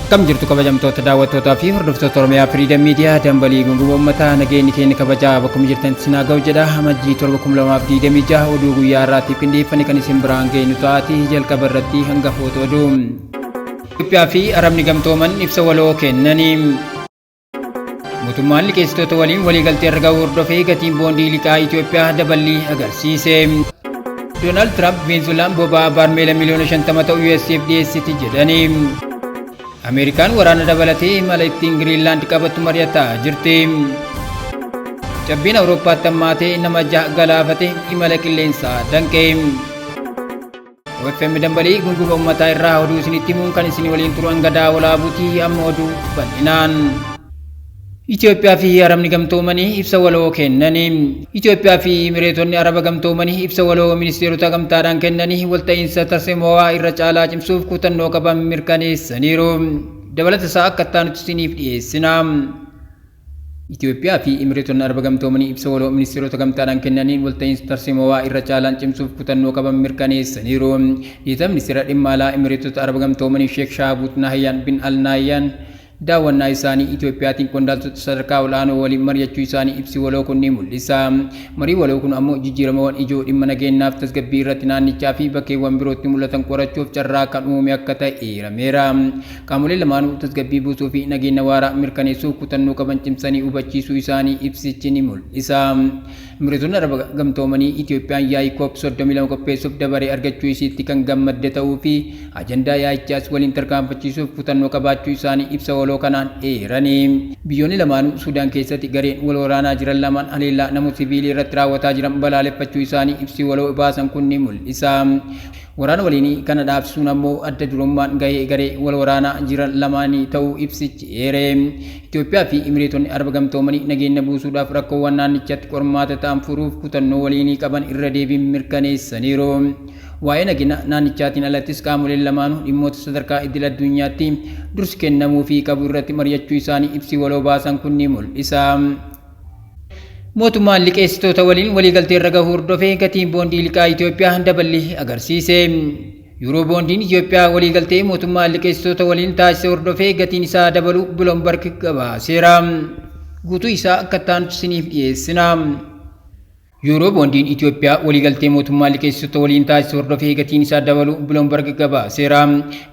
Akkam jirtu kabajamtoota daawwattootaa fi hordoftoota Oromiyaa Firiidam Miidiyaa dambalii gunguma uummataa nageenyi keenya kabajaa bakkuma jirtanitti sinaa ga'u jedha. Amajjii 7, 2026 oduu guyyaa har'aatiif qindeeffame kan isin biraan geenyu ta'atii jalqaba irratti hangafoota oduu. Itoophiyaa fi Arabni gamtooman ibsa waloo kennanii. Mootummaan liqeessitoota waliin waliigaltee irra gahuu hordofee gatiin boondii liqaa Itoophiyaa daballii agarsiise. Doonaald Tiraamp Veenzuweelaan boba'aa baarmeela miliyoona 50 ta'u USAf dhiyeessiti jedhanii. Ameerikaan waraana dabalatee mala ittiin Giriinlaand qabattu mari'ataa jirti. Cabbiin Awurooppaatti hammaatee nama jaha galaafate, imala qilleensaa danqe. OFM dambalii gunguma uummataa irraa oduu isinitti himuun kan isin waliin turu hangadaa walaabuutii, amma oduu bal'inaan. Itoophiyaa fi Arabni gamtoomanii ibsa waloo kennanii. Itoophiyaa fi Imireetonni Araba gamtoomanii ibsa waloo ministeerota gamtaadhaan kennanii walta'iinsa tarsiimawaa irra caalaa cimsuuf kutannoo qaban mirkaneessaniiru. Dabalata isaa akka itti isiniif dhiyeessina. Itoophiyaa fi Imireetonni Araba gamtoomanii ibsa waloo ministeerota gamtaadhaan kennaniin walta'iinsa tarsiimawaa irra caalaan cimsuuf kutannoo qaban mirkaneessaniiru. Dhiyeessa ministeera dhimma alaa Imireetota Araba gamtoomanii Sheek Shaabuut Nahayyaan bin Al Nahayyaan daawwannaa isaanii Itoophiyaatiin qondaaltota sadarkaa ol'aanoo waliin mari'achuu isaanii ibsi waloo kun ni mul'isa. Marii waloo kun ammoo jijjiiramawwan ijoo dhimma nageenyaaf tasgabbii irratti naannichaa fi bakkeewwan birootti mul'atan qorachuuf carraa kan uume akka ta'e eerameera. Qaamoleen lamaanuu tasgabbii buusuu fi nageenya waaraa mirkaneessuuf kutannoo qaban cimsanii hubachiisuu isaanii ibsichi ni mul'isa. Imireetonni Araba gamtoomanii Itoophiyaan yaa'ii COP 32 qopheessuuf dabaree argachuu isiitti kan gammadde ta'uu fi ajandaa yaa'ichaas waliin tarkaanfachiisuuf kutannoo qabaachuu isaanii ibsa waloo kanaan eeranii. Biyyoonni lamaanuu Suudaan keessatti gareen wal waraanaa jiran lamaan haleellaa namoota siviilii irratti raawwataa jiran balaaleffachuu isaanii ibsi waloo baasan kun ni mul'isa. Waraana waliinii kana dhaabsisuun ammoo adda durummaan gahee garee wal waraanaa jiran lamaanii ta'uu ibsichi eere. Itoophiyaa fi Imireetonni Araba gamtoomanii nageenya buusuudhaaf rakkoowwan naannichatti qormaata ta'an furuuf kutannoo waliinii qaban irra deebiin mirkaneessaniiru. Waa'ee nageenya naannichaatiin alattis qaamoleen lamaanuu dhimmoota sadarkaa idil addunyaatti dursi kennamuufii qabu irratti mari'achuu isaanii ibsi waloo baasan kun ni mul'isa. Mootummaan liqeessitoota waliin waliigaltee irra gahuu hordofee gatiin boondii liqaa Itoophiyaa dabalii agarsiise. Yuuroo boondiin Itoophiyaa waliigaltee mootummaan liqeessitoota waliin taasise hordofee gatiin isaa dabaluu Bloomberg gabaaseera. Guutuu isaa akka ta'an isiniif dhiyeessina. Yuuroo boondiin Itoophiyaa waliigaltee mootummaa liqeessitoota waliin taasise hordofee gatiin isaa dabaluu Bloomberg gabaaseera.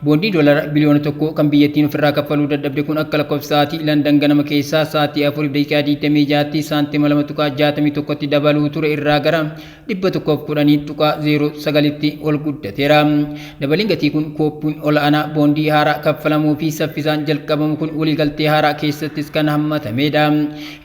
Boondii doolara biliyoona 1 kan biyyattiin ofirraa kaffaluu dadhabde kun akka lakkoofsa sa'aatii Landan ganama keessaa sa'aatii 4:26tti saantima 2.61tti dabaluu ture irraa gara 110.09tti ol guddateera. Dabaliin gatii kun kooppiin ol aanaa boondii haaraa kaffalamuu fi saffisaan jalqabamu kun waliigaltee haaraa keessattis kan hammatamedha.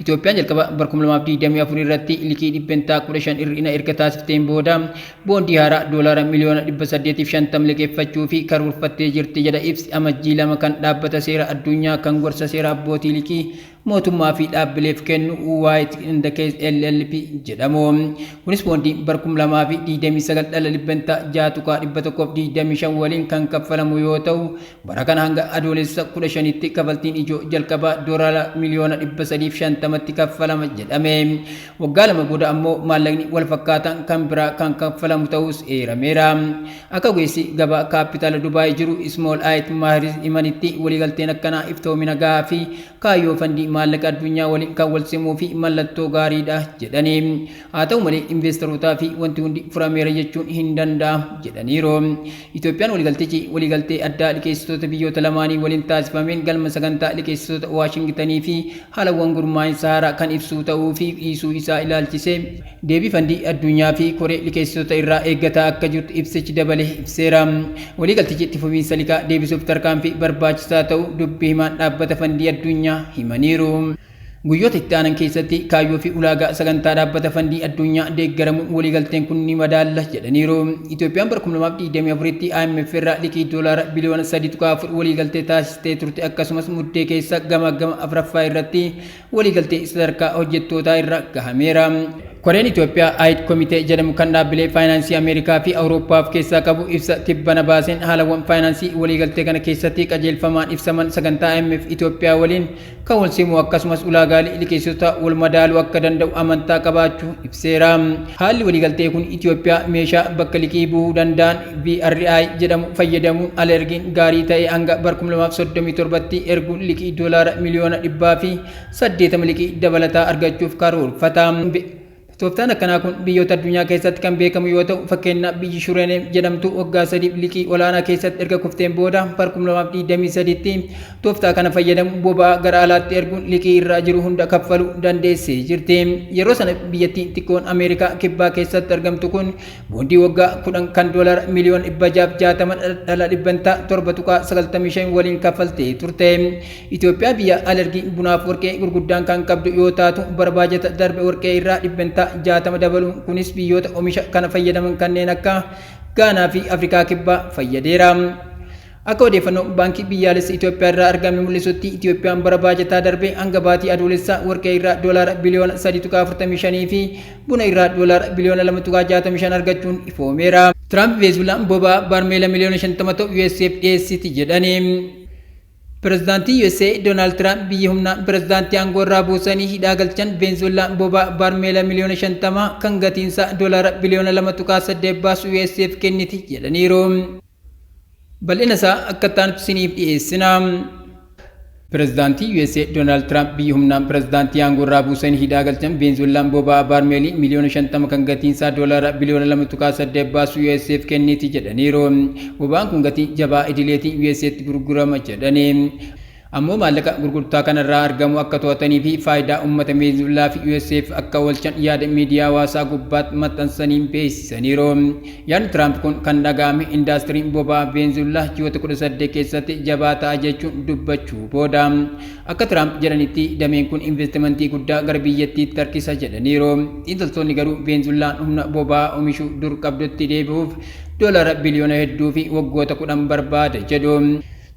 Itoophiyaan jalqaba bara 2024 irratti liqii 15% hir'ina erga taasifteen booda boondii haaraa doolaara miliyoona 850 liqeeffachuu fi karoorfattee jirti jedha ibsi Amajjii 2 kan dhaabbata seera addunyaa kan gorsa seera abbootii liqii mootummaa fi dhaabbileef kennu White and Case LLP jedhamu. Kunis boondii bara 2029 dhala 6.125% waliin kan kaffalamu yoo ta'u, bara kana hanga Adoolessa 15tti kafaltiin ijoo jalqabaa doolaara miliyoona 350tti kaffalama jedhame. Waggaa 2 booda ammoo maallaqni wal fakkaataan kan biraa kan kaffalamu ta'us eerameera. Akka ogeessi gabaa kaapitaala Dubaay jiru Ismool Ayit Maahiris himanitti, waliigalteen akkanaa iftoomina gahaa fi kaayyoo fandii maallaqa addunyaa waliin kan wal simuu fi mallattoo gaariidha jedhanii. Haa ta'u malee, investerotaa fi wanti hundi furameera jechuun hin danda'amu jedhaniiru. Itoophiyaan waliigaltichi waliigaltee addaa liqeessitoota biyyoota lamaanii waliin taasifameen galma sagantaa liqeessitoota Waashingtanii fi haalawwan gurmaa'insa haaraa kan ibsuu ta'uu fi dhiisuu isaa ilaalchisee deebii fandii addunyaa fi koree liqeessitoota irraa eeggataa akka jirtu ibsichi dabalee ibseera. Waliigaltichi itti fufiinsa liqaa deebisuuf tarkaanfii barbaachisaa ta'uu dubbii himaan dhaabbata fandii addunyaa himaniiru. Guyyoota itti aanan keessatti kaayyoo fi ulaagaa sagantaa dhaabbata fandii addunyaa deeggaramuun waliigalteen kun ni madaalla jedhaniiru. Itoophiyaan bara 2024tti IMF irraa liqii doolaara biliyoona 3.4 waliigaltee taasistee turte, akkasumas muddee keessa gama gama afuraffaa irratti waliigaltee sadarkaa hojjettootaa irra gahameera. Koreen Itoophiyaa Aid Komitee jedhamu kan dhaabbilee faayinaansii Ameerikaa fi Awurooppaa of keessaa qabu ibsa tibbana baaseen haalawwan faayinaansii waliigaltee kana keessatti qajeelfamaan ibsaman sagantaa IMF Itoophiyaa waliin kan wal simu akkasumas ulaagaalee liqeessitoota wal madaaluu akka danda'u amantaa qabaachuu ibseera. Haalli waliigaltee kun Itoophiyaa meeshaa bakka liqii bu'uu danda'an VRI jedhamu fayyadamuun ala ergiin gaarii ta'e hanga bara 2037tti erguun liqii doolaara miliyoona 180 liqii dabalataa argachuuf karoorfata. Tooftaan akkanaa kun biyyoota addunyaa keessatti kan beekamu yoo ta'u, fakkeenyaaf biyyi Shureneem jedhamtu waggaa 3f liqii olaanaa keessatti erga kufteen booda bara 2023tti tooftaa kana fayyadamuun boba'aa gara alaatti erguun liqii irraa jiru hunda kaffaluu dandeessee jirti. Yeroo sana biyyattiin xiqqoon Ameerikaa kibbaa keessatti argamtu kun boondii waggaa 10 kan doolaara miliyoona 660 dhala dhibbantaa 7.95 waliin kaffaltee turte. Itoophiyaa biyya alergii bunaaf warqee gurguddaan kan qabdu yoo taatu, bara baajata darbe warqee irraa dhibbantaa 60 dabaluun kunis biyyoota omisha kana fayyadaman kanneen akka Gaanaa fi Afrikaa Kibbaa fayyadeera. Akka odeeffannoo Baankii Biyyaalessa Itoophiyaa irraa argame mul'isutti Itoophiyaan bara baajataa darbe hanga baatii Adoolessaa warqee irraa doolaara biliyoona 3.45 fi buna irraa doolaara biliyoona 2.65 argachuun ifoomeera. Tiraamp Veezulaan boba'aa baarmeela miliyoona 50 ta'u USAf dhiyeessiti jedhani. Pirezidaantiin USA Doonaald Tiraamp biyyi humnaan pirezidaantii aangoo irraa buusanii hidhaa galchan Veenzuweellaan boba'aa baarmeela miliyoona 50 kan gatiinsaa doolaara biliyoona 2.8 baasu USAf kenniti jedhaniiru. Bal'ina isaa akka itti aanutti isiniif dhiyeessina. Pirezidaantiin USA Doonaald Tiraamp biyyi humnaan pirezidaantii aangoo irraa buusanii hidhaa galchan Veenzuweellaan boba'aa baarmeelii miliyoona 50 kan gatiinsaa doolaara biliyoona 2.8 baasu USAf kenniti jedhaniiru. Boba'aan kun gatii jabaa idileetiin USAtti gurgurama jedhani. Ammoo maallaqa gurgurtaa kanarraa argamu akka to'atanii fi faayidaa uummata Veenzuweelaa fi USAf akka oolchan yaada miidiyaa hawaasaa gubbaatti maxxansaniin beeksisaniiru. Yaadni Tiraamp kun kan dhaga'ame indaastiriin boba'aa Veenzuweelaa ji'oota 18 keessatti jabaa ta'a jechuun dubbachuu booda. Akka Tiraamp jedhanitti dameen kun investimentii guddaa gara biyyattiitti harkisa jedhaniiru. Xiinxaltoonni garuu Veenzuweelaan humna boba'aa oomishuu dur qabdutti deebi'uuf doolaara biliyoona hedduu fi waggoota 10 barbaada jedhu.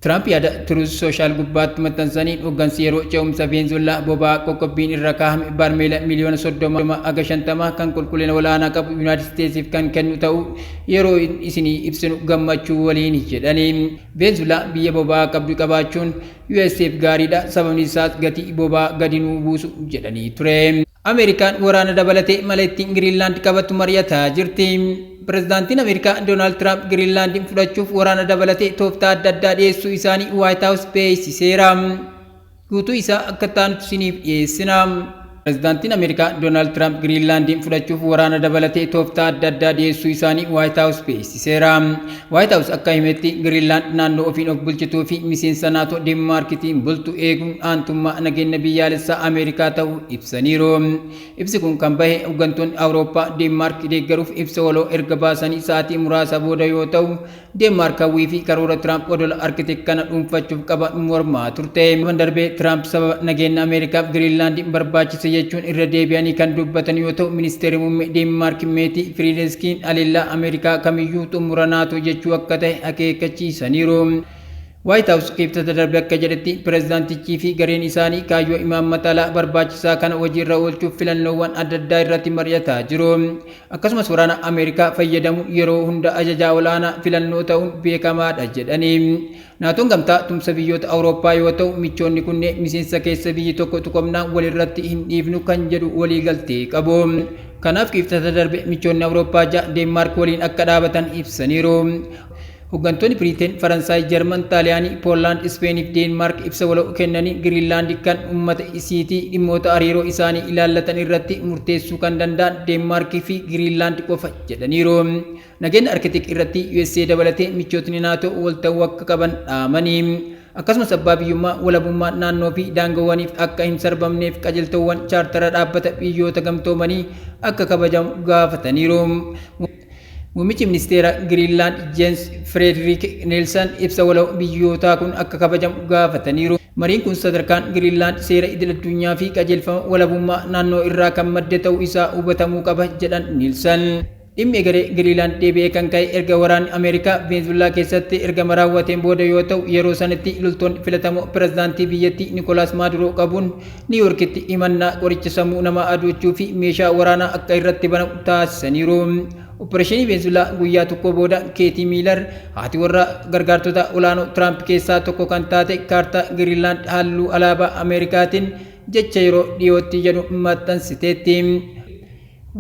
Tiraamp yaada Truth Social gubbaatti maxxansaniin hooggansi yeroo ce'umsa Veenzuweelaa boba'aa qoqqobbiin irra kaahame baarmeela miliyoona 30 haga 50 kan qulqullina olaanaa qabu Yuunaayitid Isteetsiif kan kennu ta'uu yeroo isinii ibsinu gammachuu waliin jedhanii. Veenzuweelaa biyya boba'aa qabdu qabaachuun USAf gaariidha, sababni isaas gatii boba'aa gadi nuu buusu jedhanii ture. Ameerikaan waraana dabalatee mala ittiin Giriinlaand qabattu mari'ataa jirti. Pirezidaantiin Ameerikaa Doonaald Tiraamp Giriinlaandiin fudhachuuf waraana dabalatee tooftaa adda addaa dhiyeessuu isaanii Waayit Haawus beeksiseera. Guutuu isaa akka taanutti isiniif dhiyeessina. Pirezidaantiin Ameerikaa Doonaald Tiraamp Giriinlaandiin fudhachuuf waraana dabalatee tooftaa adda addaa dhiyeessuu isaanii Waayit Haawus beeksiseera. Waayit Haawus akka himetti Giriinlaand naannoo ofiin of bulchituu fi miseensa naatoo Deenmaarkitiin bultu eeguun aantummaa nageenya biyyaalessaa Ameerikaa ta'uu ibsaniiru. Ibsi kun kan bahe hooggantoonni Awurooppaa Deenmaark deeggaruuf ibsa waloo erga baasanii sa'aatii muraasa booda yoo ta'u, Deenmaark hawwii fi karoora Tiraamp odola Arktik kana dhuunfachuuf qaban mormaa turte. Darbee Tiraamp sababa nageenya Ameerikaaf Giriinlaandiin barbaachise jechuun irra deebi'anii kan dubbatan yoo ta'u, ministeerri muummee Deenmaark Meetii Firiideskiin haleellaa Ameerikaa kamiyyuu xumura naatoo jechuu akka ta'e akeekkachiisaniiru. Waayit Haawus kibxata darbe akka jedhetti pirezidaantichii fi gareen isaanii kaayyoo imaammata alaa barbaachisaa kana hojiirra oolchuuf filannoowwan adda addaa irratti mari'ataa jiru. Akkasumas waraana Ameerikaa fayyadamuun yeroo hunda ajajaa olaanaa filannoo ta'uun beekamaadha jedhanii. Naatoon gamtaa tumsa biyyoota Awurooppaa yoo ta'u, michoonni kunneen miseensa keessa biyyi tokko tuqamnaan walirratti hin dhiifnu kan jedhu waliigaltee qabu. Kanaaf kibxata darbe michoonni Awurooppaa ja'a Deenmaark waliin akka dhaabatan ibsaniiru. Hooggantoonni Biriteen, Faransaay, Jarman, Xaaliyaanii, Poolaand, Ispeenii fi Deenmaark ibsa waloo kennanii Giriinlaand kan uummata isiitii dhimmoota hariiroo isaanii ilaallatan irratti murteessuu kan danda'an Deenmaarkii fi Giriinlaand qofa jedhaniiru. Nageenya Arktik irratti USA dabalatee michootni naatoo wal ta'uu akka qaban dhaamanii. Akkasumas abbaa biyyummaa, walabummaa naannoo fi daangaawwaniif akka hin sarbamneef qajeeltowwan chaartara dhaabbata biyyoota gamtoomanii akka kabajamu gaafataniiru. Muummichi ministeera Giriinlaand Jeens Fireedriik Neelsan ibsa waloo biyyootaa kun akka kabajamu gaafataniiru. Mariin kun sadarkaan Giriinlaand seera idil addunyaa fi qajeelfama walabummaa naannoo irraa kan madde ta'uu isaa hubatamuu qaba jedhan Nielsen. Dhimmi egeree Giriinlaand deebi'ee kan ka'e erga waraanni Ameerikaa Veenzuweelaa keessatti ergama raawwateen booda yoo ta'u, yeroo sanatti loltoonni filatamoo pirezidaantii biyyattii Nikolaas Maaduroo qabuun Niiwuorkitti himannaa qoricha sammuu namaa adoochuu fi meeshaa waraanaa akka irratti banamu taasisaniiru. Opereeshinii Veenzuweelaa guyyaa tokko booda Keetii Miilar, haati warraa gargaartota olaanoo Tiraamp keessaa tokko kan taate, kaartaa Giriinlaand halluu alaabaa Ameerikaatiin jecha "yeroo dhiyootti" jedhu maxxansiteetti.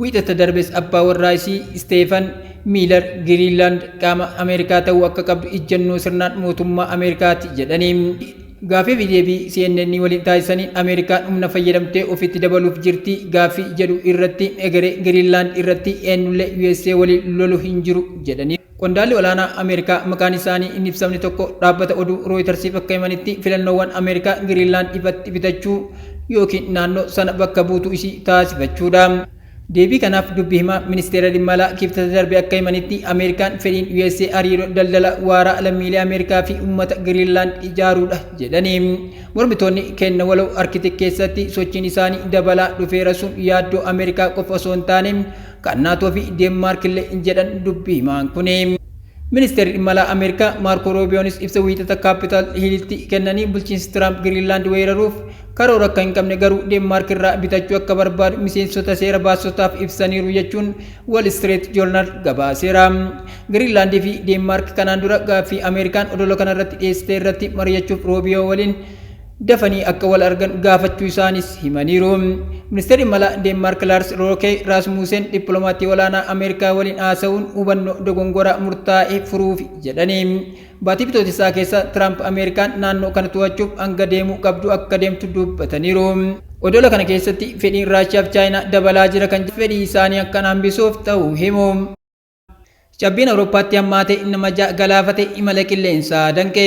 Wiixata darbes abbaa warraa isii Isteefan Miilar Giriinlaand qaama Ameerikaa ta'uu akka qabdu ijjannoo sirnaan mootummaa Ameerikaati jedhanii. Gaaffii fi deebii CNN waliin taasisaniin Ameerikaan humna fayyadamtee ofitti dabaluuf jirti gaaffii jedhu irratti, egeree Giriinlaand irratti eenyullee USA waliin lolu hin jiru jedhanii. Qondaalli olaanaa Ameerikaa maqaan isaanii hin ibsamne tokko dhaabbata oduu Rooyitersiif akka himanitti, filannoowwan Ameerikaa Giriinlaand ifatti bitachuu yookiin naannoo sana bakka buutuu isii taasifachuudha. Deebii kanaaf dubbi himaa ministeera dhimma alaa Kibxata darbe akka himanitti, Ameerikaan fedhiin USA hariiroo daldala waaraa lammiilee Ameerikaa fi uummata Giriinlaand ijaaruudha jedhanii. Mormitoonni kenna waloo Arkitik keessatti sochiin isaanii dabalaa dhufeera, sun yaaddoo Ameerikaa qofa osoo hin taane kan Naatoo fi Deenmaark illee jedhan dubbi himaan kuni. Ministeerri dhimma alaa Ameerikaa Maarkoo Ruubiyoonis ibsa Wiixata Kaapitaal Hiilitti kennanii bulchiinsi Tiraamp Giriinlaand weeraruuf karoora akka hin qabne, garuu Deenmaark irraa bitachuu akka barbaadu miseensota seera baastotaaf ibsaniiru jechuun Wall Street Journal gabaaseera. Giriinlaandii fi Deenmaark kanaan dura gaaffii Ameerikaan odola kanarratti dhiyeessite irratti mari'achuuf Ruubiyoo waliin dafanii akka wal argan gaafachuu isaanis himaniiru. Ministeerri dhimma alaa Deenmaark Laars Rookee Raasmuusen dippiloomaattii olaanaa Ameerikaa waliin haasa'uun hubannoo dogongoraa murtaa'e furuufi jedhanii. Baatii Bitootessaa keessa Tiraamp Ameerikaan naannoo kana to'achuuf hanga deemuu qabdu akka deemtu dubbataniiru. Odola kana keessatti fedhiin Raashiyaa fi Chaayinaa dabalaa jira kan fedhii isaanii akkan hambisuuf ta'uu himu. Cabbiin Awurooppaatti hammaate nama 6 galaafate, imala qilleensaa danqe.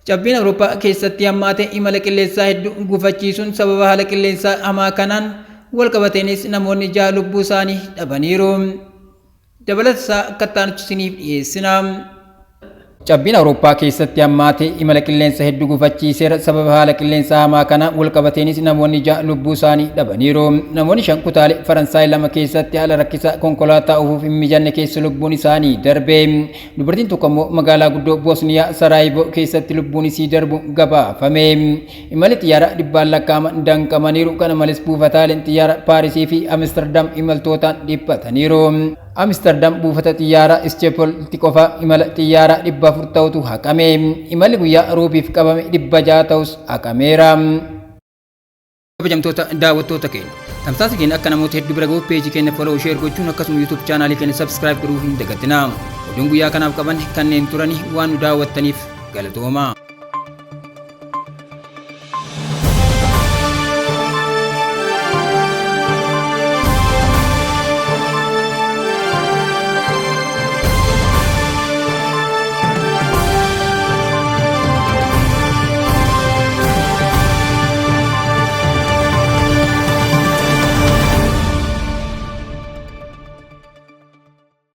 Cabbiin Awurooppaa keessatti hammaate imala qilleensaa hedduu gufachiisuun sababa haala qilleensaa hamaa kanaan walqabateenis namoonni 6 lubbuu isaanii dhabaniiru. Dabalata isaa akka itti aanutti isiniif dhiyeessina. Cabbiin Awurooppaa keessatti hammaate imala qilleensa hedduu gufachiiseera. Sababa haala qilleensaa hamaa kanaan walqabateenis namoonni 6 lubbuu isaanii dhabaniiru. Namoonni 5 kutaalee Faransaay lama keessatti haala rakkisaa konkolaataa oofuuf hin mijanne keessa lubbuun isaanii darbe. Dubartiin tokko immoo magaalaa guddoo Boosniyaa Saraayivoo keessatti lubbuun isii darbu gabaafame. Imalli xiyyaaraa dhibbaan lakkaa'aman danqamaniiru. Kana malees buufataaleen xiyyaara Paarisii fi Amsterdam imaltootaan dhiphataniiru. Amsterdam buufata xiyyaaraa Ischipolitti qofa imala xiyyaaraa 400 ta'utu haqame. Imalli guyyaa Roobiif qabame 600 ta'us haqameera. Kabajamtoota daawwattoota keenya, tamsaasa keenya akka namoota hedduu bira gahuuf peejii keenya follow, share gochuun akkasuma YouTube chaanaalii keenya subscribe godhuu hin dagatinaa. Oduun guyyaa kanaaf qaban kanneen turani. Waan nu daawwattaniif galatoomaa.